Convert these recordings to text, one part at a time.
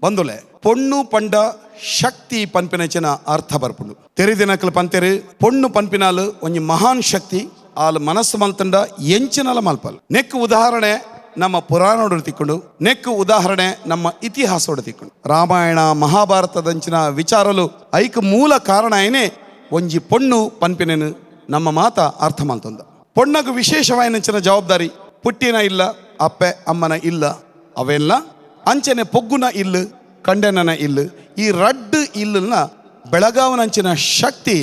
ಬಂದುಲೆ ಪೊಣ್ಣು ಪಂಡ ಶಕ್ತಿ ಪನ್ಪಿನಚಿನ ಅರ್ಥ ಬರ್ಪುಂಡು. ತೆರಿದಿನಕಲು ಪಂತೆರು ಪೊಣ್ಣು ಪನ್ಪಿನಾಲು ಒಂಜಿ ಮಹಾನ್ ಶಕ್ತಿ, ಆಲ್ ಮನಸ್ಸು ಮಲ್ತಂಡ ಎಂಚಿನಲ ಮಲ್ಪಲ್. ನೆಕ್ ಉದಾಹರಣೆ ನಮ್ಮ ಪುರಾಣೋಡು ತಿಕ್ಕೊಂಡು, ನೆಕ್ ಉದಾಹರಣೆ ನಮ್ಮ ಇತಿಹಾಸೋಡು ತಿಕ್ಕೊಂಡು. ರಾಮಾಯಣ ಮಹಾಭಾರತದಂಚಿನ ವಿಚಾರಲು ಐಕ್ ಮೂಲ ಕಾರಣ ಏನೇ ಒಂಜಿ ಪೊಣ್ಣು ಪನ್ಪಿನೇನು ನಮ್ಮ ಮಾತ ಅರ್ಥ ಮಲ್ತಂದ. ಪೊಣ್ಣಗು ವಿಶೇಷವಾಯಿನಂಚಿನ ಜವಾಬ್ದಾರಿ, ಪುಟ್ಟಿನ ಇಲ್ಲ, ಅಪ್ಪೆ ಅಮ್ಮನ ಇಲ್ಲ, ಅವೆಲ್ಲ ಅಂಚನೆ ಪೊಗ್ಗುನ ಇಲ್ಲು, ಕಂಡೆನನ ಇಲ್ಲು, ಈ ರಡ್ಡು ಇಲ್ಲನ್ನ ಬೆಳಗಾವನಂಚಿನ ಶಕ್ತಿ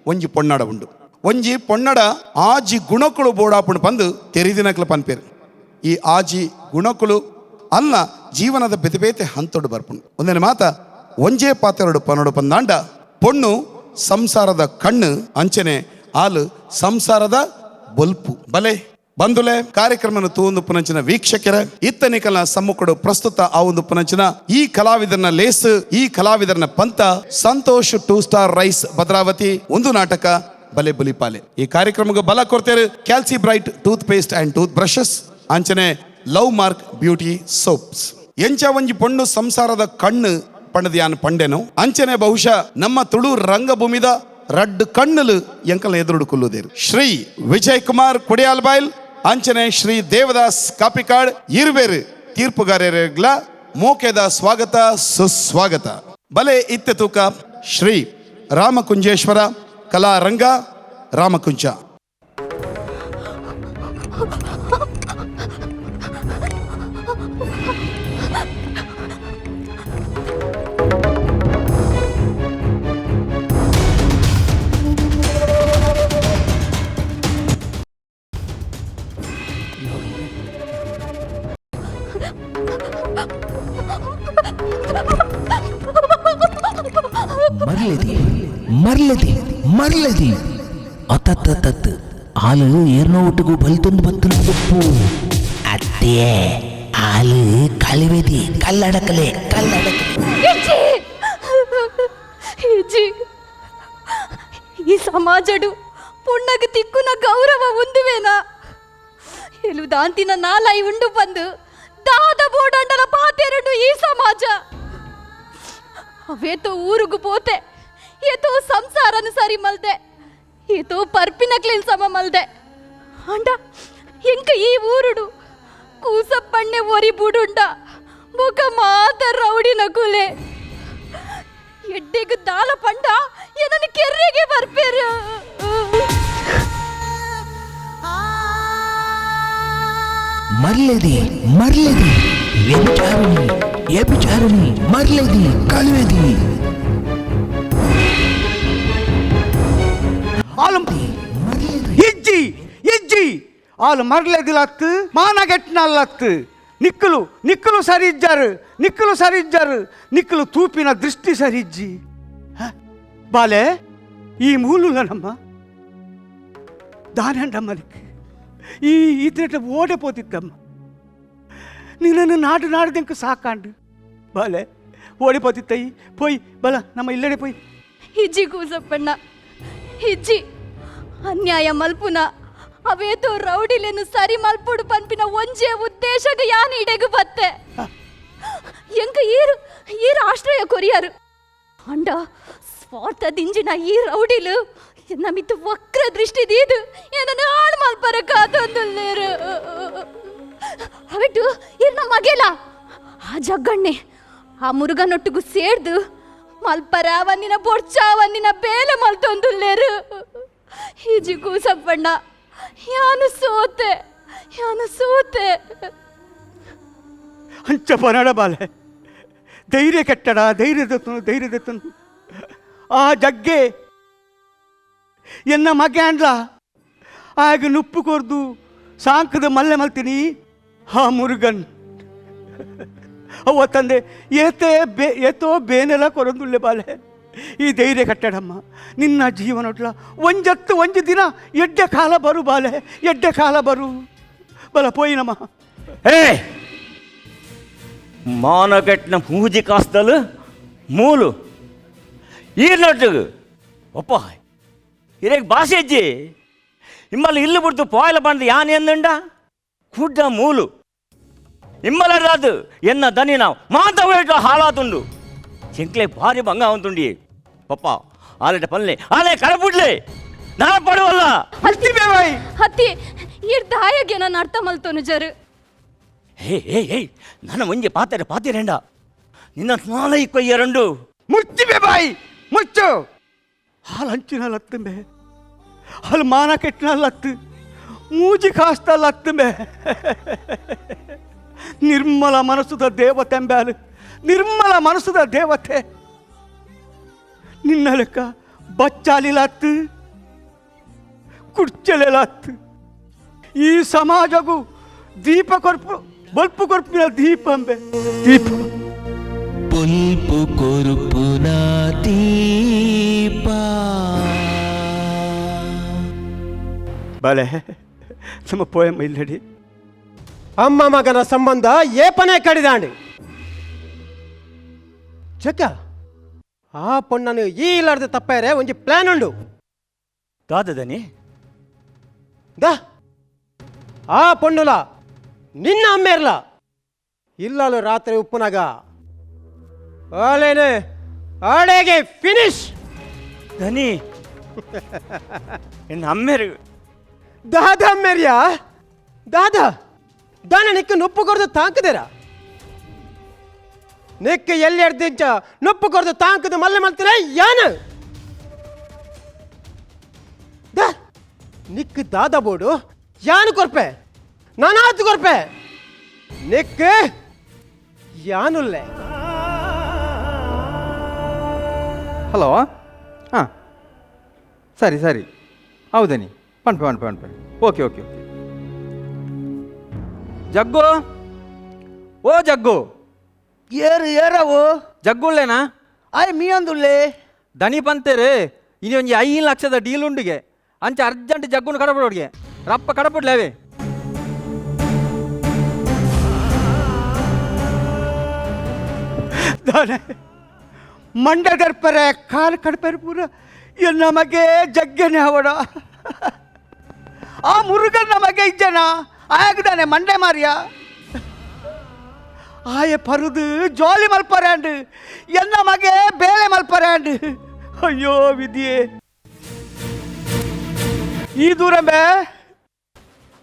ಒಂಜಿ ಪೊಣ್ಣಡ ಉಂಡು. ಒಂಜಿ ಪೊಣ್ಣಡ ಆಜಿ ಗುಣಕುಳು ಬೋಡಾಪುಣು ಪಂದು ತೆರಿದಿನಕ್ಲು ಪನ್ಪೇರು. ಈ ಆಜಿ ಗುಣಕುಳು ಅಲ್ಲ ಜೀವನದ ಬೇತೆ ಬೇತೆ ಹಂತೊಡು ಬರ್ಪುಂಡು. ಒಂದನೇ ಮಾತ ಒಂಜೇ ಪಾತೆರಡು ಪನೋಡು ಪಂದಾಂಡ ಪೊಣ್ಣು ಸಂಸಾರದ ಕಣ್ಣು, ಅಂಚನೆ ಆಲು ಸಂಸಾರದ ಬೊಲ್ಪು. ಬಲೆ ಬಂಧುಲೆ ಕಾರ್ಯಕ್ರಮನ ತೂಂದು ಪುನಂಚಿನ ವೀಕ್ಷಕರ ಇತ್ತನಿಕಲ ಸಮ್ಮುಖಡು ಪ್ರಸ್ತುತ ಆ ಒಂದು ಪುನಂಚಿನ ಈ ಕಲಾವಿದರನ ಲೇಸ್, ಈ ಕಲಾವಿದರನ ಪಂತ ಸಂತೋಷ್ 2 ಸ್ಟಾರ್ ರೈಸ್ ಭದ್ರಾವತಿ ಒಂದು ನಾಟಕ ಬಲೆ ಬುಲಿಪಾಲೆ. ಈ ಕಾರ್ಯಕ್ರಮಕ್ಕೆ ಬಲ ಕೊಡ್ತೇರು Calci Bright toothpaste and tooth brushes, ಅಂಚನೆ love mark beauty soaps. ಎಂಚ ಒಂಜಿ ಪೊಣ್ಣು ಸಂಸಾರದ ಕಣ್ಣು ಪಂಡದ್ಯಾನ್ ಪಂಡೆನು ಅಂಚನೆ ಬಹುಶಃ ನಮ್ಮ ತುಳು ರಂಗಭೂಮಿದ ರಡ್ಡು ಕಣ್ಣುಲು ಎಂಕಲ್ನ ಎದುರುಡು ಕುಲ್ಲುದೇರು ಶ್ರೀ ವಿಜಯ್ ಕುಮಾರ್ ಕುಡಿಯಾಲ್ಬೈಲ್ ಅಂಚನೆ ಶ್ರೀ ದೇವದಾಸ್ ಕಾಪಿಕಾಡ್ ಇರುವೇರು ತೀರ್ಪುಗಾರರಿಗ್ಲ ಮೋಕೆದ ಸ್ವಾಗತ ಸುಸ್ವಾಗತ. ಬಲೆ ಇತ್ತೆ ತೂಕ ಶ್ರೀ ರಾಮಕುಂಜೇಶ್ವರ ಕಲಾರಂಗ ರಾಮಕುಂಜ. ಮರ್ಲೆದಿ ಮರ್ಲೆದಿ ಮರ್ಲೆದಿ ಅತತ್ತತ್ತತ್ತು ಆಲು ಏರ್ನೋ ಒಟ್ಟಿಗೂ ಬಲ್ತೊಂದು ಬತ್ತನ ಉಪ್ಪು ಅತ್ತೆ ಆಲು ಕಲಿವೆದಿ ಕಲ್ಲಡಕಲೆ ಕಲ್ಲಡಕಲೆ. ಇಜ್ಜಿ ಇಜ್ಜಿ, ಈ ಸಮಾಜಡು ಪುಣ್ಣಗ ತಿಕ್ಕುನ ಗೌರವ ಉಂದುವೇನಾ? ಎಲು ದಾಂತಿನ ನಾಲಾಯಿ ಉಂಡು ಬಂದು ದಾದ ಬೋಡಂಡಲ ಪಾತೆರಡು ಈ ಸಮಾಜ. ಅವೇತೋ ಊರುಗು ಪೋತೆ, ಏತೋ ಸಂಸಾರನು ಸರಿ ಮಲ್ದೆ, ಏತೋ ಪರ್ಪಿನ ಕ್ಲೀನ್ ಸಮ ಮಲ್ದೆ. ಅಂಡ ಎಂಕ ಈ ಊರುಡು ಕೂಸಪ್ಪಣ್ಣೆ ಒರಿ ಬುಡುಂಡ ಮುಖ ಮಾತ ರೌಡಿನ ಕುಲೆ. ಎಡ್ಡೆಗು ದಾಲ ಪಂಡ ಏನನ್ನು ಕೆರ್ರೆಗೆ ಬರ್ಪೇರು. ಮರ್ಲೆದಿ ಮರ್ಲೆದಿ ವ್ಯಭಿಚಾರಿಣಿ ವ್ಯಭಿಚಾರಿಣಿ ಮರ್ಲೆದಿ ಕಳುವೆದಿ. ಆಲು ಇಜ್ಜಿ ಇಜ್ಜಿ ಆಲು ಮರ್ಲೆದಿಲತ್ತು ಮಾನಗೆಟ್ನಲ್ಲತ್ತು ನಿಕ್ಕಲು ನಿಕ್ಕಲು ಸರಿ ಇಜ್ಜಾರು ನಿಕ್ಕಲು ಸರಿ ಇಜ್ಜಾರು ನಿಕ್ಕಲು ತೂಪಿನ ದೃಷ್ಟಿ ಸರಿ ಇಜ್ಜಿ. ಹ? ಬಾಲೆ ಈ ಮೂಲುಲನಮ್ಮ ದಾನಂಡಮ್ಮ ನಿಕ್ ಈ ಈತನೇಟ ಓಡೆ ಪೋತಿತ್ತಮ್ಮ ನಿನ್ನನ್ನು ನಾಡು ನಾಡ್ದಂಕ ಸಾಕಾಂಡು ಬಾಲೆ ಓಡಿ ಪೋತಿತ್ತೈ ಪೋಯ್ ಬಲ ನಮ್ಮ ಇಲ್ಲಡೆ ಪೋಯ್. ಇಜ್ಜಿ ಕೂಸಪ್ಪಣ್ಣ ಇಜ್ಜಿ, ಅನ್ಯಾಯ ಮಲ್ಪುನ ಅವೇತೋ ರೌಡಿಲೇನು ಸರಿ ಮಲ್ಪುಡು ಪನ್ಪಿನ ಒಂಜೇ ಉದ್ದೇಶಗ ಯಾನ್ ಇಡೆಗು ಬತ್ತೆ. ಎಂಕ ಈರು ಈರು ಆಶ್ರಯ ಕೊರಿಯಾರು ಅಂಡ ಸ್ವಾರ್ಥ ದಿಂಜಿನ ಈ ರೌಡಿಲು ನಮಿತ್ತು ವಕ್ರ ದೃಷ್ಟಿ ದೀದು ಏನನ್ನು ಹಾಳು ಮಲ್ಪರ ಕಾತೊಂದುಲ್ಲೇರು. ಅವಿಟ್ಟು ಇರ್ ನಮ್ಮ ಮಗೆಲ ಆ ಜಗ್ಗಣ್ಣೆ ಆ ಮುರುಗನೊಟ್ಟಿಗೂ ಸೇರ್ದು ಮಲ್ಪರ ಒಂದಿನ ಬೊಡ್ಚ ಒಂದಿನ ಬೇಲೆ ಮಲ್ತೊಂದುಲ್ಲೇರು. ಈಜಿ ಕೂಸಪ್ಪಣ್ಣ ಯಾನು ಸೋತೆ ಯಾನು ಸೋತೆ. ಅಂಚ ಪನಡ ಬಾಲೆ ಧೈರ್ಯ ಕೆಟ್ಟಡ ಧೈರ್ಯದತ್ತನು ಧೈರ್ಯದತ್ತನು ಆ ಜಗ್ಗೆ ಎನ್ನ ಮಗೆ ಅಂಡ್ಲ ಆಗ ನುಪ್ಪು ಕೊರ್ದು ಸಾಂಕದ ಮಲ್ಲೆ ಮಲ್ತೀನಿ ಆ ಮುರುಗನ್ ಅವ್ವ ತಂದೆ ಏತೇ ಬೇ ಏತೋ ಬೇನೆಲ್ಲ ಕೊರೊಂದುಲ್ಲೆ ಬಾಲೆ. ಈ ಧೈರ್ಯ ಕಟ್ಟಡಮ್ಮ ನಿನ್ನ ಜೀವನೊಟ್ಲ ಒಂಜತ್ತು ಒಂಜಿ ದಿನ ಎಡ್ಡೆ ಕಾಲ ಬರು ಬಾಲೆ ಎಡ್ಡೆ ಕಾಲ ಬರು ಬಲ ಪೋಯಿನಮ್ಮ. ಏ ಮಾನಗೆಟ್ನ ಮೂಜಿ ಕಾಸ್ದಲು ಮೂಲು ಈರ್ನೊಟ್ಟಿಗೆ ಒಪ್ಪ ಇರೇಗ್ ಭಾಷೆ ಅಜ್ಜಿ ನಿಮ್ಮಲ್ಲಿ ಇಲ್ಲು ಬಿಡ್ತು ಪೋಯಲ ಬಂದು ಯಾನ್ ಎಂದುಂಡ ಕುಡ್ಡ ಮೂಲು. ಇಮ್ಮಲರಾದು ಎನ್ನ ದನಿನ ಮಾತವೇಟ ಹಾಳಾತುಂಡು ಚೆಂಕ್ಲೆ ಭಾರಿ ಭಂಗ ಅವಂತುಂಡಿ ಪಪ್ಪ ಆಲೆಟ ಪಲ್ಲೆ ಆಲೆ ಕಡಪುಡ್ಲೆ ನಾ ಪಡುವಲ್ಲ. ಬಾಯ್. ಅತ್ತಿ, ಈರ್ ದಾಯಗೆ ನಾನು ಅರ್ಥ ಮಲ್ತೋನು ಜರು. ಹೇ ಹೇ ಹೇ, ನನ್ನ ಒಂಜಿ ಪಾತೆರೆ ಪಾತೆರೆಂಡ ನಿನ್ನ ನಾಲೈ ಕೊಯ್ಯರಂಡು. ಮುಚ್ಚಿಬೆ ಬಾಯಿ ಮುಚ್ಚು. ಹಾಲು ಹಂಚಿನ ಲತ್ತಂಬೆ, ಹಾಲು ಮಾನ ಕೆಟ್ಟಿನ ಲತ್ತು, ಮೂಜಿ ಕಾಸ್ತ ಲತ್ತಂಬೆ. ನಿರ್ಮಲ ಮನಸ್ಸುದ ದೇವತೆ ಅಂಬ್ಯಾಲು, ನಿರ್ಮಲ ಮನಸ್ಸುದ ದೇವತೆ. ನಿನ್ನ ಲೆಕ್ಕ ಬಚ್ಚಾಲಿಲತ್ತು, ಕುಡ್ಚಲೆಲತ್ತು. ಈ ಸಮಾಜಗೂ ದೀಪ ಕೊರ್ಪು, ಬಲ್ಪು ಕೊರ್ಪಿನ ದೀಪ ಅಂಬೆ, ದೀಪ. ಬೊಲ್ಪು ಕೊರುಪುನ ದೀಪ. ಬಾಲೆ, ನಮ್ಮ ಪೋಯಮ್ಮ ಇಲ್ಲಡಿ. ಅಮ್ಮ ಮಗನ ಸಂಬಂಧ ಏಪನೇ ಕಡಿದಾಂಡು ಚಕ್ಕ. ಆ ಪೊಣ್ಣನು ಈ ಇಲ್ಲಾರ್ದ ತಪ್ಪಾರೆ ಒಂಜಿ ಪ್ಲಾನ್ ಉಂಡು. ದಾದ ದನಿ? ದಾ ಆ ಪೊಣ್ಣುಲ ನಿನ್ನ ಅಮ್ಮೇರ್ಲ ಇಲ್ಲಲು ರಾತ್ರಿ ಉಪ್ಪುನಾಗ ಆಲೇನೆ ಆಳೆಗೆ ಫಿನಿಶ್. ದನಿ, ಎನ್ನ ಅಮ್ಮೇರು? ದಾದ ಅಮ್ಮೇರ್ಯಾ? ದಾದ ದಾನ ನಿಕ್ಕು ನೊಪ್ಪು ಕೊರ್ದು ತಾಂಕದಿರ? ನಿಕ್ಕು ಎಲ್ಲಿ ಎಡ್ದಿಂಚ ನೊಪ್ಪು ಕೊರ್ದು ತಾಂಕದು ಮಲ್ಲೆ ಮಲ್ತಿರ ಯಾನ ದಾ? ನಿಕ್ಕು ದಾದ ಬೋಡು ಯಾನು ಕೊರ್ಪೆ, ನಾನಾತು ಕೊರ್ಪೆ. ನಿಕ್ಕು ಯಾನುಲ್ಲೆ. ಹಲೋ, ಹಾಂ, ಸರಿ ಸರಿ, ಹೌದನಿ, ಪನ್ಪೆ ಪನ್ಪೆ ಪನ್ಪೆ. Okay okay okay. ಜಗ್ಗು, ಓ ಜಗ್ಗು. ಏರು ಏರವು. ಜಗ್ಗುಳ್ಳೇನಾ? ಆಯ್ ಮೀಯಂದುಲ್ಲೆ. ದನಿ ಪಂತೇರು ಇನಿ ಒಂಜಿ 5 ಲಕ್ಷದ ಡೀಲ್ ಉಂಡಿಗೆ, ಅಂಚ ಅರ್ಜೆಂಟ್ ಜಗ್ಗುನು ಕಡಪಡೋಡಿಗೆ ರಪ್ಪ ಕಡಪಡ್ಲೇವೆ. ದಾನೆ ಮಂಡೆ ದರ್ಪರೆ, ಕಾಲು ಕಡಪರೆ ಪೂರ. ಎನ್ನ ಮಗೆ ಜಗ್ಗನೆ ಅವಡ, ಆ ಮುರುಗನ್ ನಮಗೆ ಇಜ್ಜನ ಆಗದಾನೆ ಮಂಡೆ ಮಾರಿಯ. ಆಯ ಪರುದು ಜೋಲಿ ಮಲ್ಪರಾಂಡು, ಎನ್ನ ಮಗೆ ಬೇಳೆ ಮಲ್ಪರಾಂಡು. ಅಯ್ಯೋ ವಿಧಿಯೇ, ಈ ದೂರಂಬೆ.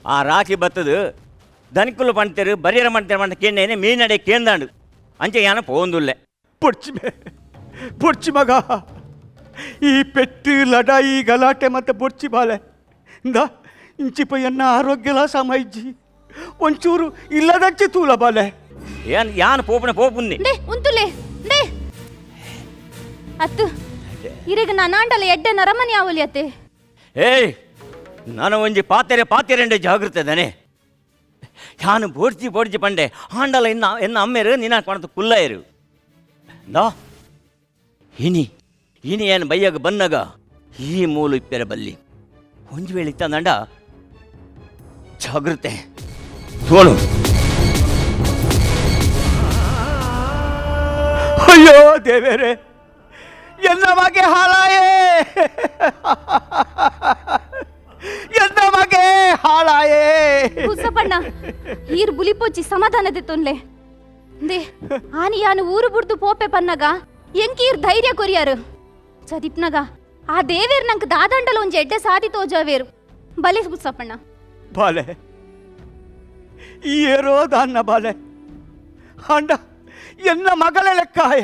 ಆ ರಾಖಿ ಬತ್ತದು ದನಿಕುಲು ಪಂತೇರು ಬರಿಯರ ಮಂತೇರು ಮಂಟ ಕೇಂದೇನೆ ಮೀನಡೆ ಕೇಂದಾಂಡು ಅಂಚೆ ಯಾನ ಪೋಂದುಲ್ಲೆ. ಪೊಡ್ಚಿ ಪೊಡ್ಚಿ ಮಗ, ಈ ಪೆಟ್ಟು ಲಡಾಯಿ ಗಲಾಟೆ ಮತ್ತೆ ಬೊಡ್ಚಿ ಬಾಲೆ. ಇಂದ ಇಂಚಿಪಯ್ಯನ್ನ ಆರೋಗ್ಯಲ ಸಮಯಿಜ್ಜಿ, ಒಂಚೂರು ಇಲ್ಲದಂಚಿ ತೂಲ ಬಾಲೆ. ಏನ್ ಯಾನ್ ಪೋಪುನ ಪೋಪುಂದಿ. ಡೇ ಉಂತುಲೆ ಡೇ ಅತ್ತು, ಇರೆಗ್ ನಾನಾಂಡಲ ಎಡ್ಡೆ ನರಮನಿ ಆವಲಿ ಅತ್ತೆ. ಏಯ್, ನಾನು ಒಂಜಿ ಪಾತೆರೆ ಪಾತೆರೆಂಡೆ ಜಾಗೃತೆ ದನೆ. ಯಾನು ಬೋಡ್ಚಿ ಬೋಡ್ಚಿ ಪಂಡೆ ಆಂಡಲ ಇನ್ನ ಎನ್ನ ಅಮ್ಮೇರು ನಿನ್ನ ಕೊಣತು ಕುಲ್ಲಯರು ದಾ. ಇನಿ ಇನಿ ಏನು ಬೈಯಾಗ ಬನ್ನಗ ಈ ಮೂಲು ಇಪ್ಪೆರ ಬಲ್ಲಿ ಒಂಜಿ ವೇಳೆ ಇತ್ತಂದಂಡ ಜಾಗೃತೆ ಸೋಳು. ಅಯ್ಯೋ ದೇವೇರೆ, ಎನ್ನ ಮಗೆ ಹಾಳಾಯೇ, ಎನ್ನ ಮಗೆ ಹಾಳಾಯೇ. ಹುಸಪಣ್ಣ, ಈರ್ ಬುಲಿಪೊಚ್ಚಿ ಸಮಾಧಾನದೆ ತೊನ್ಲೆ they. ಆನಿ ಯಾನು ಊರು ಬುಡ್ದು ಪೋಪೆ ಪನ್ನಗ ಎಂಕೀರ್ ಧೈರ್ಯ ಕೊರಿಯಾರು ಚದಿಪ್ನಗ ಆ ದೇವೇರ್ ನಂಕ್ ದಾದಂಡಲ ಒಂಜಿ ಎಡ್ಡೆ ಸಾದಿ ತೋಜಾವೇರು ಬಲೆ ಹುಸಪ್ಪಣ್ಣ. ಬಾಲೆ, ಈ ಏರೋ ದಾನ್ನ ಬಾಲೆ, ಅಂಡ ಎನ್ನ ಮಗಳ ಲೆಕ್ಕಾಯ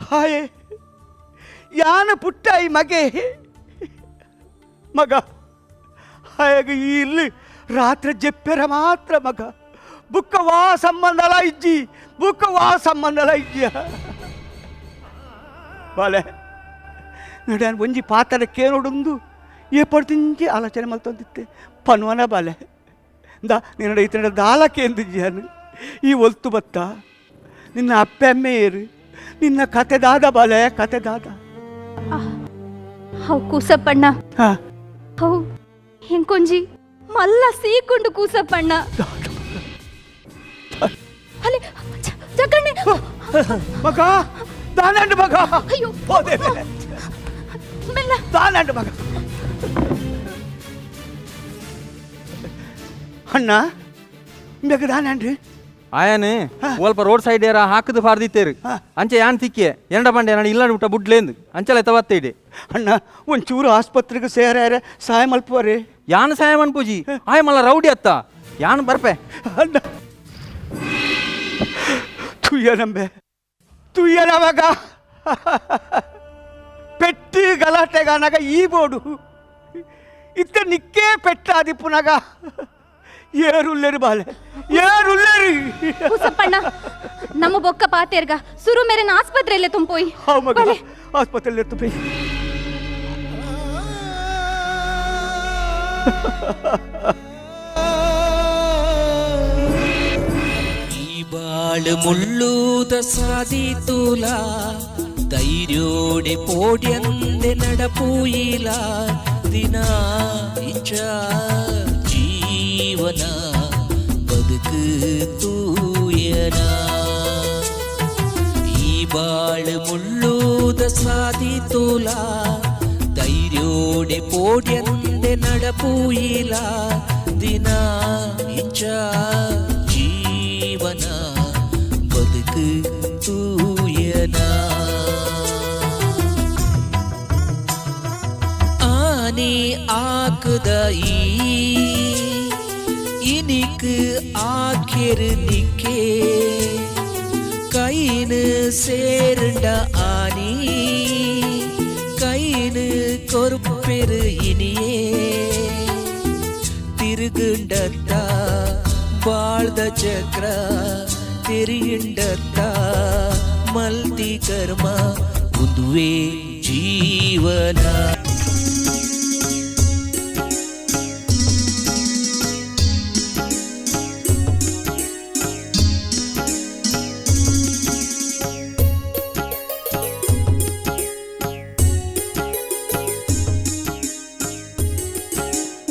ಹಾಯೆ. ಯಾನ ಪುಟ್ಟ ಈ ಮಗೆ ಮಗ ಹಾಯಾಗ ಈ ಇಲ್ಲಿ ರಾತ್ರಿ ಜೆಪ್ಪೆರ ಮಾತ್ರ ಮಗ. ಬುಕ್ಕವಾ ಸಂಬಂಧಲ ಇಜ್ಜಿ, ಬುಕ್ಕವಾ ಸಂಬಂಧಲ ಇಜ್ಜಿಯ ಬಾಲೆ. ನಡ್ಯಾನ್ ಒಂಜಿ ಪಾತ್ರ ಕೇನೋಡೊಂದು ಏ ಪಡ್ತಿಂಚಿ ಆಲೋಚನೆ ಮಲ್ತೊಂದಿತ್ತೆ ಪನ್ವನ ಬಾಲೆ. ದಾ ನಿನ್ನಡ ಈತನ ದಾಲ ಕೇಂದಿಜ್ಜಿಯಾನು ಈ ಒಲ್ತು ಬತ್ತ, ನಿನ್ನ ಅಪ್ಪೆ ಅಮ್ಮೆ ಏರು, ನಿನ್ನ ಕತೆ ದಾದ ಬಾಲೆ, ಕತೆ ದಾದ? How ಕೂಸಪ್ಪಣ್ಣ. ಹಾ. How ಎಂಕೊಂಜಿ ಮಲ್ಲ ಸೀಕೊಂಡು ಕೂಸಪ್ಪಣ್ಣ. ಅಲೆ ಜಗಣ್ಣೆ. ಮಗ ದಾನಂಡು ಮಗ. ಅಯ್ಯೋ. ಹೋದೆ. ಮೆಲ್ಲ. ದಾನಂಡು ಮಗ. ಅಣ್ಣ, ಮೆಗ ದಾನಂಡ್ರಿ. ಆಯನ್ ಒಲ್ಪ ರೋಡ್ ಸೈಡ್ ಏರ ಹಾಕದು ಫಾರ್ದಿತ್ತೇರು ಅಂಚೆ ಯಾನ್ ತಿಕ್ಕಿಯೆ ಎಂಡ ಪಂಡೆ ನಾನು ಇಲ್ಲ ಊಟ ಬುಡ್ಲೇಂದು ಅಂಚಲ ಎತ್ತ ಇಡೆ. ಅಣ್ಣ, ಒಂಚೂರು ಆಸ್ಪತ್ರೆಗೆ ಸೇರಾರೆ ಸಹಾಯ ಮಲ್ಪುವರೆ. ಯಾನ್ ಸಹಾಯ ಮನ್ಪೂಜಿ, ಆಯ ಮಲ್ಲ ರೌಡಿ ಅತ್ತ, ಯಾನ್ ಬರ್ಪೆ. ಅಣ್ಣ, ತುಯ್ಯನಂಬೆ ತುಯ್ಯನವಾಗ ಪೆಟ್ಟು ಗಲಾಟೆಗಾನಾಗ ಈ ಬೋಡು ಇತ್ತ ನಿಕ್ಕೇ ಪೆಟ್ಟಾದಿಪ್ಪುನಾಗ ಏರುಲ್ಲೇರು ಬಾಲೆ, ಏರುಲ್ಲೇರು. ಕೂಸಪ್ಪಣ್ಣ, ನಮ್ಮ ಬೊಕ್ಕ ಪಾತೇರ್ಗ ಸುರು ಮೇರೆನ ಆಸ್ಪತ್ರೆಯಲ್ಲೇ ತುಂಬೋಯ್. ಹಾವು ಮಗ, ಆಸ್ಪತ್ರೆಯಲ್ಲಿ ತುಪ್ಪಿ. ಈ ಬಾಳು ಮುಳ್ಳೂದ ಸಾದಿತೂಲ, ಧೈರ್ಯೋಡೆ ಪೋಡ್ಯಂದೆ ನಡಪೂಯಿಲ, ದಿನ ಇಚ್ಛ ಜೀವನ ಬದುಕು ತೂಯನ. ಈ ಬಾಳು ಮುಳ್ಳೂದ ಸಾದಿತೂಲ, ಧೈರ್ಯೋಡೆ ಪೋಡ್ಯಂದೆ ನಡಪೂಯಿಲ, ದಿನ ಇಚ್ಛ ಜೀವನ ಬದುಕು ತೂಯನ. ಆನೆ ಆಕದ ಈ ಇನಿಕ್ ಆಖಿರ್ ನಿಕ್ಕೆ ಕೈನು ಸೇರುಂಡ ಆನಿ ಕೈನು ಕೊರ್ಪೆರು ಇನಿಯೇ ತಿರುಗುಂಡತ್ತ ಬಾಳ್ದ ಚಕ್ರ ತೆರಿಯುಂಡತ್ತ ಮಲ್ತಿ ಕರ್ಮ ಉದುವೆ ಜೀವನ.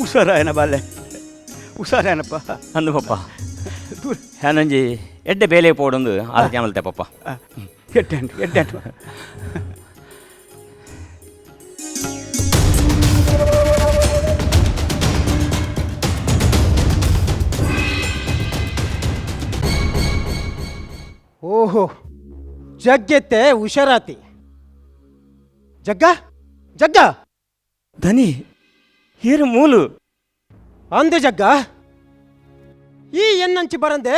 ಹುಷಾರಾಯನ ಬಾಲೆ, ಹುಷಾರಾಯನಪ್ಪ. ಅಂದು ಪಪ್ಪ, ಹ್ಯಾನೊಂಜಿ ಎಡ್ಡೆ ಬೇಲೆ ಪೋಡೊಂದು ಆಲೋಚನೆ ಮಲ್ತೆ ಪಪ್ಪ. ಎಡ್ಡೆ ಎಡ್ಡೆ. ಓಹೋ, ಜಗ್ಗೆತ್ತೆ ಹುಷಾರಾತಿ. ಜಗ್ಗ ಜಗ್ಗ. ಧನಿ, ಏರು ಮೂಲು? ಅಂದೆ ಜಗ್ಗ, ಈ ಎನ್ನಂಚಿ ಬರಂದೆ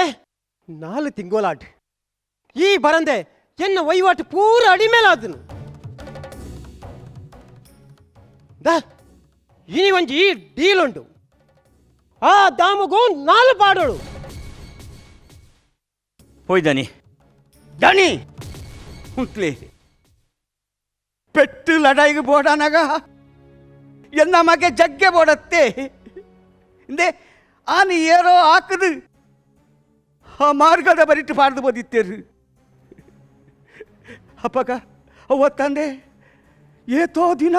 4 ತಿಂಗೋಲಾಟ್ ಈ ಬರಂದೆ ಎನ್ನ ವಹಿವಾಟು ಪೂರ ಅಡಿಮೇಲಾದನು. The ಇನಿ ಒಂಜಿ ಡೀಲ್ ಉಂಟು, ಆ ದಾಮಗೂ 4 ಪಾಡೋಳು. ಹೋಯ್ ಧನಿ. ದಣಿ ಹುಂತ್ಲಿ ಪೆಟ್ಟು ಲಡಾಯಿಗೆ ಬೋಡಾನಾಗ ಎನ್ನ ಮಗೆ ಜಗ್ಗೆ ಬೋಡತ್ತೆ ಇಂದೆ ಆನೆ ಏರೋ ಹಾಕದು ಆ ಮಾರ್ಗದ ಬರಿಟ್ಟು ಪಾಡ್ದು ಬೋದಿತ್ತೇರು ಅಪ್ಪಗ. ಅವ್ವ ತಂದೆ ಏತೋ ದಿನ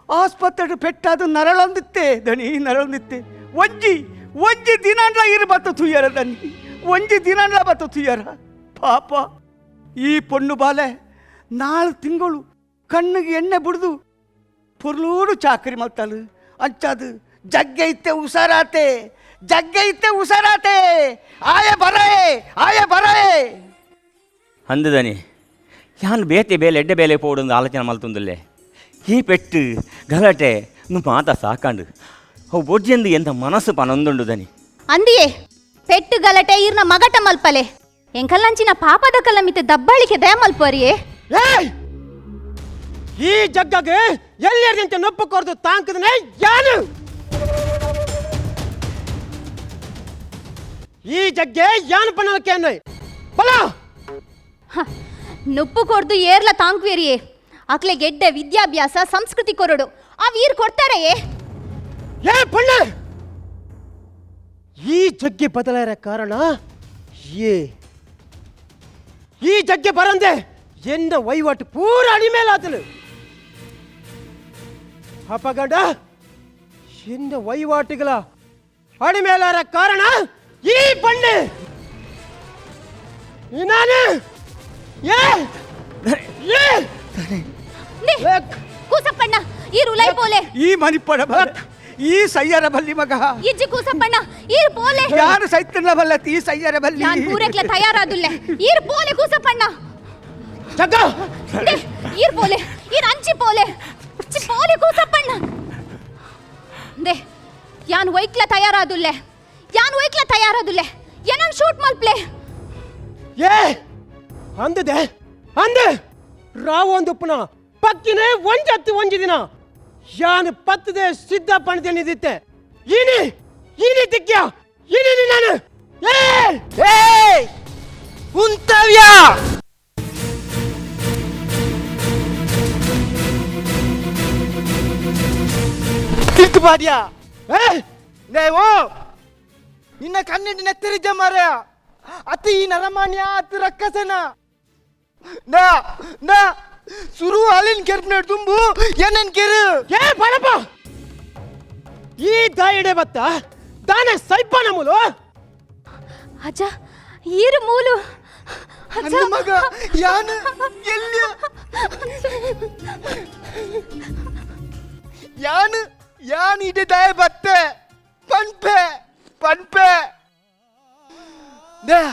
ಆಸ್ಪತ್ರೆ ಪೆಟ್ಟಾದು ನರಳೊಂದಿತ್ತೆ ದಣಿ, ನರಳೊಂದಿತ್ತೆ. ಒಂಜಿ ಒಂಜಿ ದಿನಂಡ್ಲ ಇರು ಬತ್ತ ತುಯ್ಯಾರ ದಣಿ, ಒಂಜಿ ದಿನಂಡ್ಲ ಬತ್ತ ತುಯ್ಯಾರ. ಪಾಪ ಈ ಪೊಣ್ಣು ಬಾಲೆ 4 ತಿಂಗಳು ಕಣ್ಣಿಗೆ ಎಣ್ಣೆ ಬಿಡ್ದು ಪೊರ್ಲೂಡು ಚಾಕರಿ ಮಲ್ತಾಳು. ಅಂಚಾದು ಜಗ್ಗೆ ಇತ್ತೆ ಹುಷಾರಾತೆ, ಜಗ್ಗೆ ಇತ್ತೆ ಹುಷಾರಾತೆ, ಆಯ ಬರೇ ಆಯ ಬರೇ. ಅಂದದನಿ, ಯಾನ್ ಬೇತೆ ಬೇಲೆ ಎಡ್ಡೆ ಬೇಲೆ ಪೋಡೊಂದು ಆಲೋಚನೆ ಮಲ್ತೊಂದುಲ್ಲೆ. ಈ ಪೆಟ್ಟು ಗಲಾಟೆ ಮಾತ ಸಾಕಾಂಡು ಅವು ಬೊಜ್ಜೆಂದು ಎಂತ ಮನಸ್ಸು ಪನೊಂದುಂಡು ದನಿ. ಅಂದಿಯೇ ಪೆಟ್ಟು ಗಲಾಟೆ ಈರ್ನ ಮಗಟ ಮಲ್ಪಲೆ ಎಂಕಲ್ಲಂಚಿನ ಪಾಪದ ಕಲಮಿತೆ ದಬ್ಬಾಳಿಕೆ ದಯ ಮಲ್ಪರಿಯೇ. ಏಯ್, ಈ ಜಗ್ಗಗೆ ಎಲ್ಲೆರ್ದಂತೆ ನೊಪ್ಪು ಕೊರ್ದು ತಾಂಕದನೆ ಯಾನು? ಈ ಜಗ್ಗೆ ಯಾನು ಪನ್ನಲಕ್ಕೆ ಬಲ. ನುಪ್ಪು ಕೊರ್ದು ಏರ್ಲ ತಾಂಕ್ವೇರಿಯೇ, ಅಕ್ಲೆ ಗೆಡ್ಡೆ ವಿದ್ಯಾಭ್ಯಾಸ ಸಂಸ್ಕೃತಿ ಕೊರಡು ಆ ವೀರ್ ಕೊಡ್ತಾರೆಯೇ. ಏ ಪಣ್ಣ, ಈ ಜಗ್ಗೆ ಬದಲಾರ ಕಾರಣ ಏ ಈ ಜಗ್ಗೆ ಬರಂದೆ ಎನ್ನ ವಹಿವಾಟು ಪೂರ ಅಡಿಮೇಲಾತನು. ಅಪಗಂಡ ಎನ್ನ ವಹಿವಾಟುಗಳ ಅಡಿಮೇಲಾರ ಕಾರಣ ಈ ಬಣ್ಣೆ ನಾನು. ಏ ಏ ಕೂಸಪ್ಪಣ್ಣ, ಈ ರುಲೈ ಪೋಲೆ. ಈ ಮನಿಪಡ ಬಾಲೆ, ಈ ಸಯ್ಯರ ಬಲ್ಲಿ ಮಗ. ಇಜ್ಜಿ ಕೂಸಪ್ಪಣ್ಣ, ಈರ್ ಪೋಲೆ. ಯಾರು ಸೈತನ ಬಲ್ಲತ್ ಈ ಸಯ್ಯರ ಬಲ್ಲಿ. ಯಾನ್ ಪೂರೆಕ್ಲ ತಯಾರಾದುಲ್ಲೆ, ಈರ್ ಪೋಲೆ ಕೂಸಪ್ಪಣ್ಣ. ಜಗ್ಗ. ದೆ, ಈರ್ ಪೋಲೆ, ಈರ್ ಅಂಚಿ ಪೋಲೆ, ಅಂಚಿ ಪೋಲೆ ಕೂಸಪ್ಪಣ್ಣ. ದೆ, ಯಾನ್ ಒಯ್ಕ್ಲ ತಯಾರಾದುಲ್ಲೆ, ಯಾನ್ ಒಯ್ಕ್ಲ ತಯಾರಾದುಲ್ಲೆ, ಏನನ್ ಶೂಟ್ ಮಲ್ಪ್ಲೆ. ಏ ಅಂದದೆ ಅಂದೆ ರಾವೊಂದುಪ್ಪನ ಪಕ್ಕಿನೇ ಒಂಜತ್ತಿ ಒಂಜಿ ದಿನ ಯಾನು ಪತ್ತದೆ ಸಿದ್ಧ ಪಣದೆ ಇನಿ ಇನಿ ತಿಕ್ಕ್ಯ ಇನಿ ನಾನು ಏ ಏಯ್ ಉಂತವ್ಯಾ. ತಿರ್ತು ಬಾಡ್ಯಾ. ಏ ನೇವು ನಿನ್ನ ಕಣ್ಣಿಟ್ಟು ನೆತ್ತರಿದ್ದ ಮಾರಾಯ, ಅತಿ ಈ ನರಮಾನ್ಯ ಅತಿ ರಕ್ಕಸನ ನಾ ನಾ ಸುರು ಅಲಿನ್ ಕೆರ್ಪ್ನ ತುಂಬು ಏನನ್ ಕೆರು. ಏ ಬಾಳಪ್ಪ, ಈ ದಾಯಿಡೆ ಬತ್ತ ದಾನೆ ಸೈಪ ನಮುಲು. ಅಜ್ಜ, ಈರು ಮೂಲು ಅಜ್ಜ. ನನ್ನ ಮಗ ಯಾನ ಎಲ್ಲಿ ಯಾನು ಯಾನ್ ಇಡೆ ದಾಯ ಬತ್ತೆ ಪನ್ಪೆ ಪನ್ಪೆ they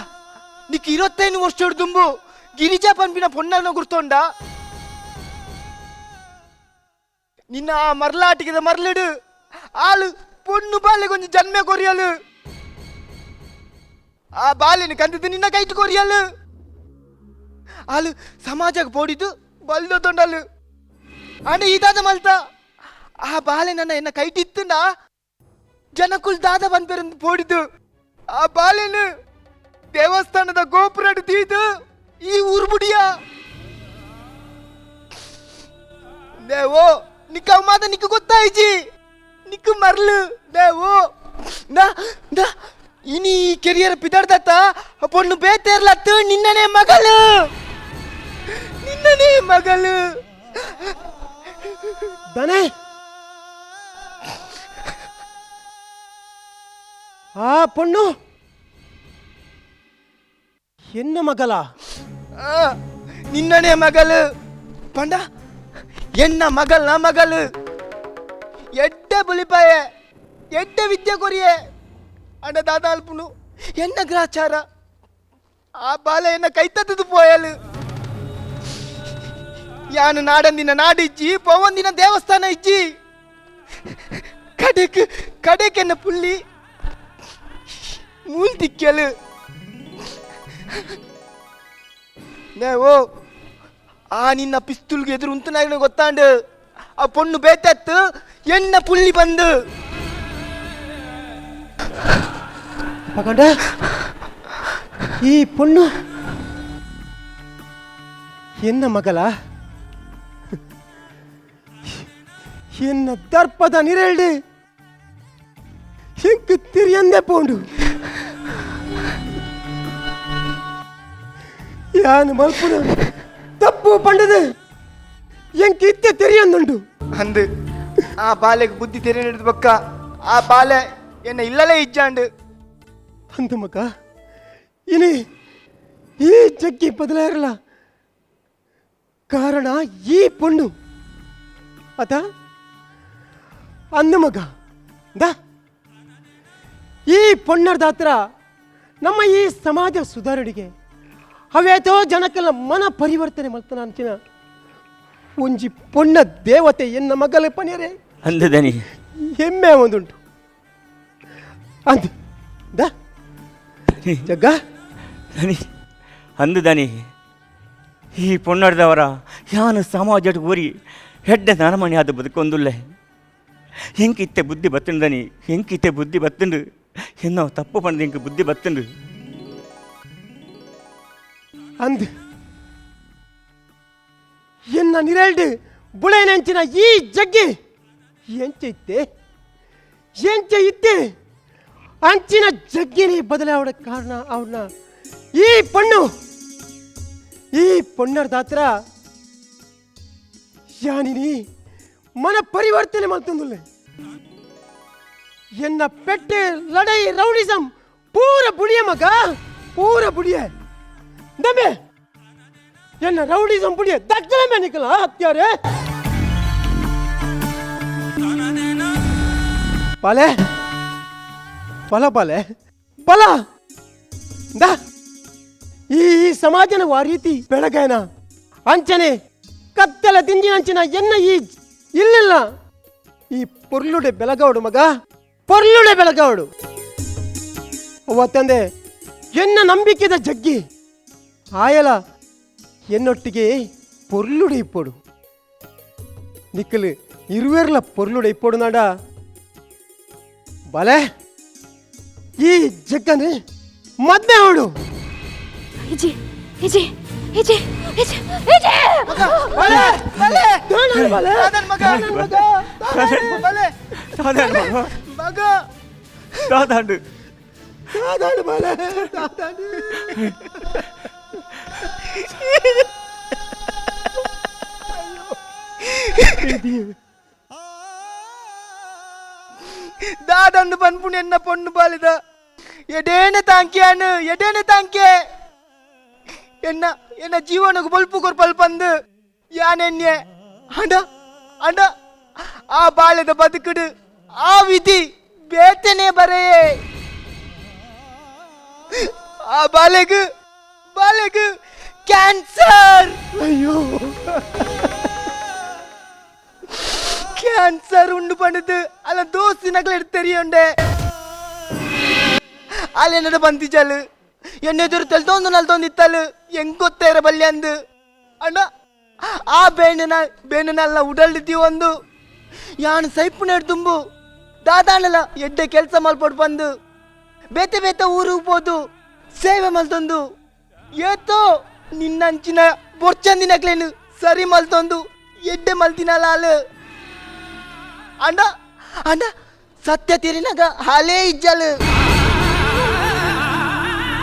నీకు 25 ವರ್ಷದ ದುಂಬು ಗಿರಿಜಾ ಪನ್ಪಿನ ಪೊನ್ನನ್ನು ಗುರ್ತೊಂಡ ನಿನ್ನ ಆ ಮರ್ಲಾಟಿಗೆದ ಮರ್ಲಿಡು ಆಳು ಪೊಣ್ಣು ಬಾಲೆ ಕೊಂಚ ಜನ್ಮೆ ಕೊರಿಯಲು ಆ ಬಾಲೆನ ಕಂದಿದ್ದು ನಿನ್ನ ಕೈಟ್ ಕೊರಿಯಲು ಆಳು ಸಮಾಜಕ್ಕೆ ಪೋಡಿದ್ದು ಬಲ್ದ ತೊಂಡಲು ಅಂಡ ಈ ದಾದ ಮಲ್ತ ಆ ಬಾಲೆ ನನ್ನ ಎನ್ನ ಕೈಟಿತ್ತುಂಡ ಜನಕುಲ್ ದಾದ ಪನ್ಪೆರಂದು ಪೋಡಿದ್ದು ಆ ಬಾಲೆನು ದೇವಸ್ಥಾನದ ಗೋಪುರ ತೀದು ಈ ಊರು ಬುಡಿಯ ದೇವೋ ನಿಕ್ಕ ಮಾತ ನಿಕ್ಕ ಗೊತ್ತಾಯ್ಜಿ ನಿಕ್ಕ ಮರ್ಲು ದೇವೋ ನಾ ನಾ ಇನಿ ಈ ಕೆರಿಯರ್ ಪಿದಾಡ್ದತ್ತ ಪೊಣ್ಣು ಬೇತೇರ್ಲತ್ತು ನಿನ್ನನೇ ಮಗಳು ನಿನ್ನನೇ ಮಗಳು. ದನೆ ಆ ಪೊಣ್ಣು ಎನ್ನ ಮಗಲ? ಆ, ನಿನ್ನನೇ ಮಗಳು ಪಂಡ ಎನ್ನ ಮಗಲ್ನ ಮಗಳು ಎಡ್ಡೆ ಬುಲಿಪಾಯೆ ಎಡ್ಡೆ ವಿದ್ಯೆ ಕೊರಿಯೆ ಅಂಡ ದಾದ ಅಲ್ಪುನು ಎನ್ನ ಗ್ರಾಚಾರ ಆ ಬಾಲೆ ಎನ್ನ ಕೈ ತತ್ತದು ಪೋಯಲು ಯಾನು ನಾಡಂದಿನ ನಾಡಿಜ್ಜಿ ಪೋವಂದಿನ ದೇವಸ್ಥಾನ ಇಜ್ಜಿ ಕಡೆಕ್ ಕಡೆಕೆನ್ನ ಪುಳ್ಳಿ ಮೂಲ್ ತಿಕ್ಕಲು ನೇವೋ ಆ ನಿನ್ನ ಪಿಸ್ತೂಲ್ಗೆ ಎದುರು ಉಂತನಾಗ ಗೊತ್ತಾಂಡು ಆ ಪೊಣ್ಣು ಬೇತತ್ತು ಎನ್ನ ಪುಳ್ಳಿ ಬಂದು. ಪಗಂಡ ಈ ಪೊಣ್ಣು ಎನ್ನ ಮಗಲ? ಎನ್ನ ದರ್ಪದ ನಿರೆಳ್ಳಿ ಹಿಂಕ್ ತಿರಿಯಂದೆ ಪೋಂಡು ಯಾನು ಮಲ್ಪುನ ತಪ್ಪು ಪಂಡದು ಎಂಕ್ ಇತ್ತೆ ತೆರಿಯಂದುಂಡು. ಅಂದು ಆ ಬಾಲೆಗೆ ಬುದ್ಧಿ ತೆರೆ ಹಿಡಿದು ಬಕ್ಕ ಆ ಬಾಲೆ ಎನ್ನ ಇಲ್ಲಲೇ ಇಜ್ಜಾಂಡು. ಅಂದು ಮಗ ಇನಿ ಈ ಜಗ್ಗಿ ಬದಲಾಯಿರಲ್ಲ ಕಾರಣ ಈ ಪೊಣ್ಣು ಅತ ಅಂದು ಮಗ the ಈ ಪೊಣ್ಣರ್ದ ಹತ್ರ ನಮ್ಮ ಈ ಸಮಾಜ ಸುಧಾರಣೆಗೆ ಅವೇತೋ ಜನಕ್ಕೆಲ್ಲ ಮನ ಪರಿವರ್ತನೆ ಮಲ್ತನ ಅಂಚಿನ ಒಂಜಿ ಪೊಣ್ಣ ದೇವತೆ ಎನ್ನ ಮಗಲ ಪನಿಯರೆ. ಅಂದದನಿ. ಹೆಮ್ಮೆ ಒಂದುಂಟು ಅಂದು the ಜಗ್ಗ. ದನಿ ಅಂದದನಿ ಈ ಪೊನ್ನಡ್ದವರ ಯಾನು ಸಮಾಜದ ಊರಿ ಹೆಡ್ಡ ನರಮಣಿ ಅದು ಬದುಕೊಂದುಲ್ಲೆ ಎಂಕಿತ್ತೆ ಬುದ್ಧಿ ಬತ್ತುಂಡನಿ ಎಂಕಿತ್ತೆ ಬುದ್ಧಿ ಬತ್ತುಂಡು ಎನ್ನೋ ತಪ್ಪು ಪಂಡ ಎಂಕ್ ಬುದ್ಧಿ ಬತ್ತುಂಡು. ಅಂದ್ ಎನ್ನ ನಿರೆಲ್ಡ್ ಬುಳೆನೆಂಚಿನ ಈ ಜಗ್ಗಿ ಎಂಚ ಇತ್ತೆ ಎಂಚ ಇತ್ತೆ ಅಂಚಿನ ಜಗ್ಗಿನಿ ಬದಲಾವಣೆ ಕಾರಣ ಅವನ ಈ ಪಣ್ಣು ಈ ಪೊಣ್ಣರ್ದಾತ್ರ ಯಾನಿನಿ ಮನ ಪರಿವರ್ತನೆ ಮಲ್ತೊಂದುಲ್ಲೆ ಎನ್ನ ಪೆಟ್ಟೆ ಲಡೈ ರೌಡಿಸಂ ಪೂರ ಬುಡಿಯ ಮಗ ಪೂರ ಬುಡಿಯ ದಮೆ ಎನ್ನ ರೌಡಿಸಂ ಬುಡಿಯ ದಗ್ದಲ ಮೇನಿಕಲ ಹತ್ಯಾರೆ. ಬಾಲೆ, ಬಲ ಬಾಲೆ ಬಲ. ದಾ ಈ ಸಮಾಜನ ಆ ರೀತಿ ಬೆಳಗಾಯನ ಅಂಚನೆ ಕತ್ತಲ ದಿಂಜಿನಂಚಿನ ಎನ್ನ ಈ ಇಲ್ಲಿಲ್ಲ ಈ ಪೊರ್ಲುಡೆ ಬೆಳಗಾವಡು ಮಗ, ಪೊರ್ಲುಡೆ ಬೆಳಗಾವಡು. ಅವ್ವ ತಂದೆ ಎನ್ನ ನಂಬಿಕೆದ ಜಗ್ಗಿ ಆಯಲ ಎನ್ನೊಟ್ಟಿಗೆ ಪೊರ್ಲುಡೆ ಇಪ್ಪೋಡು. ನಿಕ್ಕಲು ಇರುವೆರ್ಲ ಪೊರ್ಲುಡೆ ಇಪ್ಪೋಡು ನಾಡ ಬಲೆ ಈ ಜಗ್ಗನೆ ಮದ್ವೆ ಅವಳು. ಇಜಿ ಇಜಿ ಇಜಿ ಇಜಿ ಇಜಿ. ಬಲೆ ಬಲೆ ಬಲೆ ಬಲೆ ಮಗ ದಾದಾಂಡು ದಾದಾಂಡು ಬಲೆ ದಾದಾಂಡು. ದಾದಂಡು ಪನ್ಪುಣಿ ಎನ್ನ ಪೊಣ್ಣು ಬಾಲಿದ ಎಡೇನೆ ತಾಂಕಿಯಾನು ಎಡೇನೆ ತಾಂಕೆ ಎನ್ನ ಎನ್ನ ಜೀವನకు ಬೊಲ್ಪು ಕೊರ್ಪಲ್ ಪಂದು ಯಾನೆನ್ಯೆ ಅಂಡ ಅಂಡ ಆ ಬಾಲ್ಯದ ಬದುಕುಡು ಆ ವಿಧಿ ಬೇತನೆ ಬರೆಯೇ. ಆ ಬಾಲೆಗು ಬಾಲೆಗು ಕ್ಯಾನ್ಸರ್. ಅಯ್ಯೋ ಕ್ಯಾನ್ಸರ್ ಉಂಡು ಪಂಡದು ಅಲ್ಲ ದೋಸ್ತಿನಗಳು ತೆರಿಯುಂಡೆ ಅಲ್ಲಿ എന്നോട് ಬಂದಿಜಾಲು ಎಣ್ಣೆ ಎದುರು ತೆಲ್ತೊಂದು ನಲ್ತೊಂದು ಇತ್ತಲು ಹೆಂಗ್ ಗೊತ್ತೇರ ಬಲ್ಯಂದು ಅಣ್ಣ. ಆ ಬೇಣನ ಬೇಣನಲ್ಲ ಉಡಲ್ದಿತ್ತಿ ಒಂದು ಯಾನು ಸೈಪು ತುಂಬು ದಾದಾನಲ್ಲ ಎಡ್ಡೆ ಕೆಲಸ ಮಲ್ಪೊಡು ಬಂದು ಬೇತೆ ಬೇತೆ ಊರಿಗೆ ಹೋದು ಸೇವೆ ಮಲ್ತೊಂದು ಏತೋ ನಿನ್ನಂಚಿನ ಬೊರ್ಚಂದಿನಕ್ಲೇನು ಸರಿ ಮಲ್ತೊಂದು ಎಡ್ಡೆ ಮಲ್ತಿನಲ್ಲ ಅಲ್ಲ ಅಣ್ಣ. ಅಣ್ಣ ಸತ್ಯ ತಿರಿನಾಗ ಹಾಲೇ ಇಜ್ಜಲು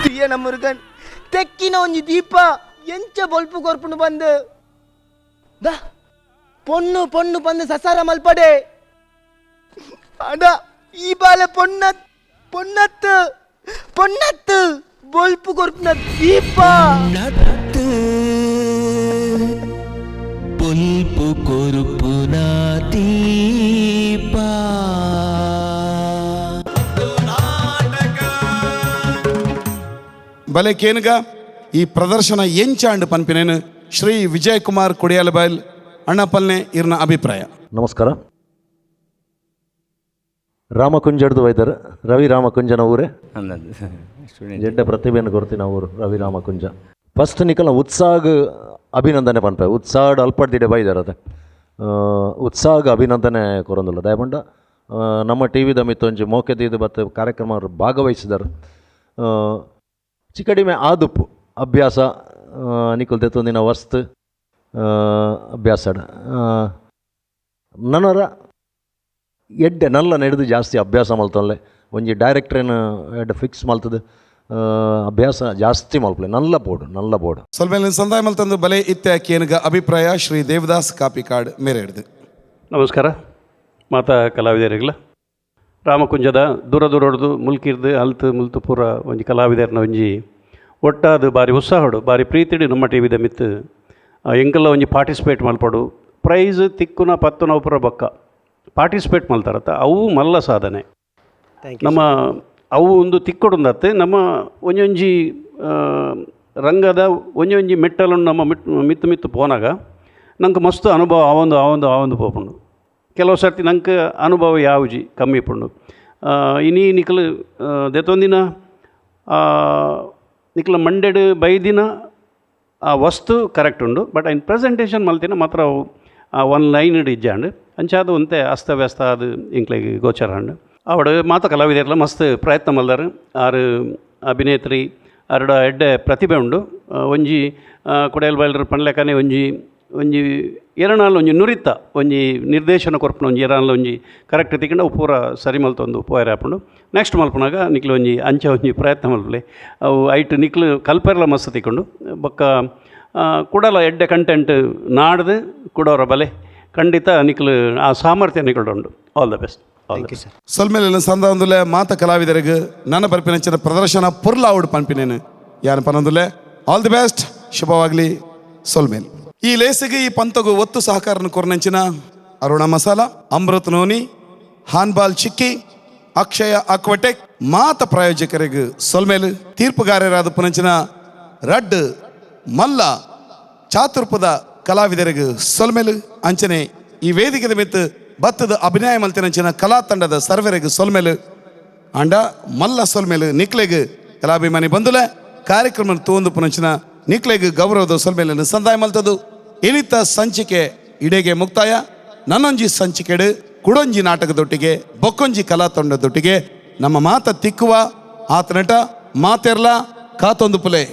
ಪ್ರಿಯನ ಮುರುಗನ್ ತೆಕ್ಕಿನ ಒಂಜಿ ದೀಪ ಎಂಚ ಬೊಲ್ಪು ಕೊರ್ಪುನು ಬಂದು ದಾ ಪೊಣ್ಣು ಪೊಣ್ಣು ಬಂದು ಸಸಾರ ಮಲ್ಪಡೆ. ಅಣ್ಣ ಈ ಬಾಲೆ ಪೊಣ್ಣ ಪೊಣ್ಣತ್ತು ಪೊಣ್ಣತ್ತು ಬೊಲ್ಪು ಕೊರ್ಪುನ ದೀಪ. ಪೊಲ್ಪು ಕೊರುಪುನ ದೀಪ. ಬಲೆ ಕೇನುಗ ಈ ಪ್ರದರ್ಶನ ಎಂಚಾಂಡ್ ಪನ್ಪಿನೇನು ಶ್ರೀ ವಿಜಯ್ ಕುಮಾರ್ ಕೊಡಿಯಾಲಬೈಲ್ ಅಣ್ಣಪಲ್ನೆ ಇರ್ನ ಅಭಿಪ್ರಾಯ. ನಮಸ್ಕಾರ. ರಾಮಕುಂಜಡ್ದು ವೈದ್ಯರು ರವಿ ರಾಮಕುಂಜನ ಊರೇ ಜಡ್ಡ ಪ್ರತಿಭೆಯನ್ನು ಕೊರ್ತಿನ ಊರು ರವಿ ರಾಮಕುಂಜ. ಫಸ್ಟ್ ನಿಕಲ ಉತ್ಸಾಹ ಅಭಿನಂದನೆ ಪನ್ಪೆ ಉತ್ಸಾಹ ಅಲ್ಪಡ್ದಿಡೆ ಬೈದಾರ ಅದೇ ಉತ್ಸಾಹ ಅಭಿನಂದನೆ ಕೊರೊಂದುಲ್ಲ ದಯಪಂಡ ನಮ್ಮ ಟಿ ವಿದ ಮಿತ್ತೊಂಜಿ ಮೋಕೆ ದೀದು ಬತ್ತು ಕಾರ್ಯಕ್ರಮ ಭಾಗವಹಿಸಿದರು. ಚಿಕಡಿಮೆ ಆದುಪ್ಪು ಅಭ್ಯಾಸ ನಿಕುಲ್ ದೆತ್ತೊಂದಿನ ವಸ್ತು ಅಭ್ಯಾಸ ನನರ ಎಡ್ಡೆ ನಲ್ಲ ನಡೆದು ಜಾಸ್ತಿ ಅಭ್ಯಾಸ ಮಲ್ತೊಲ್ಲೆ ಒಂಜಿ ಡೈರೆಕ್ಟ್ರೇನು ಎಡ್ಡೆ ಫಿಕ್ಸ್ ಮಲ್ತದ ಅಭ್ಯಾಸ ಜಾಸ್ತಿ ಮಲ್ಪಲೆ ನಲ್ಲ ಬೋರ್ಡು ನಲ್ಲ ಬೋರ್ಡು. ಸ್ವಲ್ಪ ಸಂದಾಯ ಮಲ್ತಂದು ಬಲೆ ಇತ್ತೆ ಕೇನುಗ ಅಭಿಪ್ರಾಯ ಶ್ರೀ ದೇವದಾಸ್ ಕಾಪಿಕಾಡ್ ಮೇರೆ ಹಿಡ್ದು. ನಮಸ್ಕಾರ ಮಾತಾ ಕಲಾವಿದರಿಗಳ ರಾಮಕುಂಜದ ದೂರ ದೂರ ಹೊಡೆದು ಮುಲ್ಕಿರ್ದು ಅಲ್ತು ಮುಲ್ತು ಪೂರ ಒಂಜಿ ಕಲಾವಿದರ್ನ ಒಂಜಿ ಒಟ್ಟಾದ ಬಾರಿ ಉತ್ಸಾಹಡು ಬಾರಿ ಪ್ರೀತಿಡು ನಮ್ಮ ಟಿ ವಿದ ಮಿತ್ತು ಎಂಕಲ್ಲ ಒಂಜಿ ಪಾರ್ಟಿಸಿಪೇಟ್ ಮಲ್ಪಡು ಪ್ರೈಸ್ ತಿಕ್ಕುನ ಪತ್ತುನ ಪೂರ ಬೊಕ್ಕ ಪಾರ್ಟಿಸಿಪೇಟ್ ಮಲ್ತಾರತ್ತ ಅವು ಮಲ್ಲ ಸಾಧನೆ. ನಮ್ಮ ಅವು ಒಂದು ತಿಕ್ಕೊಡುಂದತ್ತೆ ನಮ್ಮ ಒಂಜೊಂಜಿ ರಂಗದ ಒಂಜೊಂಜಿ ಮೆಟ್ಟಲನ್ನು ನಮ್ಮ ಮಿತ್ತು ಮಿತ್ತು ಪೋನಾಗ ನಂಗೆ ಮಸ್ತ್ ಅನುಭವ ಆವೊಂದು ಆವೊಂದು ಆವೊಂದು ಪೋಪುಂಡು. ಕೆಲವು ಸರ್ತಿ ನಂಗೆ ಅನುಭವ ಯಾವುಜಿ ಕಮ್ಮಿ ಪುಂಡು. ಇನಿ ನಿಕಲ್ ದೆತ್ತೊಂದಿನ ನಿಕಲ ಮಂಡೆಡ್ ಬೈದಿನ ಆ ವಸ್ತು ಕರೆಕ್ಟ್ ಉಂಡು ಬಟ್ ಐನ್ ಪ್ರೆಸೆಂಟೇಷನ್ ಮಲ್ತಿನ ಮಾತ್ರ ಅವು ಆ ಒನ್ ಲೈನ್ ಇಜ್ಜಾಂಡ್ ಅಂಚಾದ ಒಂತೆ ಅಸ್ತವ್ಯಸ್ತ ಅದು ಇಂಕ್ಲೆಗ್ ಗೋಚರ ಅಂಡ್ ಅವಡು ಮಾತ ಕಲಾವಿದರ್ಲ ಮಸ್ತ್ ಪ್ರಯತ್ನ ಮಲ್ದಾರು. ಆರು ಅಭಿನೇತ್ರಿ ಅರಡ ಎಡ್ಡೆ ಪ್ರತಿಭೆ ಉಂಡು. ಒಂಜಿ ಕೊಡೆಯಲ್ ಬೈಲ್ರ್ ಪನ್ಲೆಕನೆ ಒಂಜಿ ಒಂಜಿ ಎರನಾಲ್ ಒಂಜಿ ನುರಿತ ಒಂಜಿ ನಿರ್ದೇಶನ ಕೊರ್ಪುನ ಒಂಜಿ ಎರನಾಲ್ ಒಂಜಿ ಕರೆಕ್ಟ್ ತಿಕ್ಕಂಡ ಅವು ಪೂರ ಸರಿ ಮಲ್ತೊಂದು ಪೋಯರೆ ಆಪುಂಡು. ನೆಕ್ಸ್ಟ್ ಮಲ್ಪುನಾಗ ನಿಕ್ಲು ಒಂಜಿ ಅಂಚ ಒಂಜಿ ಪ್ರಯತ್ನ ಮಲ್ಪಲೆ ಅವು ಐಟ್ ನಿಕ್ಲು ಕಲ್ಪೆರ್ಲ ಮಸ್ತ್ ತಿಕ್ಕೊಂಡು ಬೊಕ್ಕ ಕುಡಲ ಎಡ್ಡೆ ಕಂಟೆಂಟ್ ನಾಡ್ದು ಕುಡೋರ ಬಲೆ ಖಂಡಿತ ನಿಕ್ಲು ಆ ಸಾಮರ್ಥ್ಯ ನಿಕ್ಲು ಉಂಡು. All the best. All the best. ಸೊಲ್ಮೇಲೆ ಸಂದ ಮಾತ ಕಲಾವಿದರಿಗೆ ನನ್ನ ಬರ್ಪಿನಂಚಿನ ಪ್ರದರ್ಶನ ಪುರ್ಲಾವುಡ್ ಪನ್ಪಿನೇನು ಯಾನು ಪನೊಂದುಲೆ. All the best, ಶುಭವಾಗಲಿ. ಸೊಲ್ಮೇಲೆ ಈ ಲೇಸಿಗೆ ಈ ಪಂತಗು ಒತ್ತು ಸಹಕಾರನ ಕೊರ್ನಂಚಿನ ಅರುಣ ಮಸಾಲ, ಅಮೃತ್ ನೋನಿ, ಹಾನ್ಬಾಲ್ ಚಿಕ್ಕಿ, ಅಕ್ಷಯ ಅಕ್ವಟೆಕ್ ಮಾತ ಪ್ರಾಯೋಜಕರಿಗೆ ಸೊಲ್ಮೇಲು. ತೀರ್ಪುಗಾರರಾದ ಪುನಂಚಿನ ರಡ್ಡ್ ಮಲ್ಲ ಚಾತುರ್ಪದ ಕಲಾವಿದರಿಗೆ ಸೊಲ್ಮೇಲು. ಅಂಚನೆ ಈ ವೇದಿಕೆದ ಮಿತ್ತು ಬತ್ತದ ಅಭಿನಯ ಮಲ್ತಿನಂಚಿನ ಕಲಾ ತಂಡದ ಸರ್ವರಿಗೆ ಸೊಲ್ಮೇಲು. ಅಂಡ ಮಲ್ಲ ಸೊಲ್ಮೇಲು ನಿಕ್ಲೆಗ್ ಕಲಾಭಿಮಾನಿ ಬಂಧುಲೆ. ಕಾರ್ಯಕ್ರಮ ತೂಂದು ಪುನಂಚಿನ ನಿಕ್ಲೆಗ್ ಗೌರವದ ಸೊಲ್ಮೇಲನ್ನು ಸಂದಾಯ ಮಲ್ತದು. ಇನಿತ ಸಂಚಿಕೆ ಇಡೆಗೆ ಮುಕ್ತಾಯ. ನನ್ನೊಂಜಿ ಸಂಚಿಕೆಡು ಕುಡೊಂಜಿ ನಾಟಕದೊಟ್ಟಿಗೆ ಬೊಕ್ಕೊಂಜಿ ಕಲಾ ತಂಡದೊಟ್ಟಿಗೆ ನಮ್ಮ ಮಾತ ತಿಕ್ಕುವ ಆತನಟ ಮಾತೆರ್ಲ ಕಾತೊಂದು ಪುಲೆ.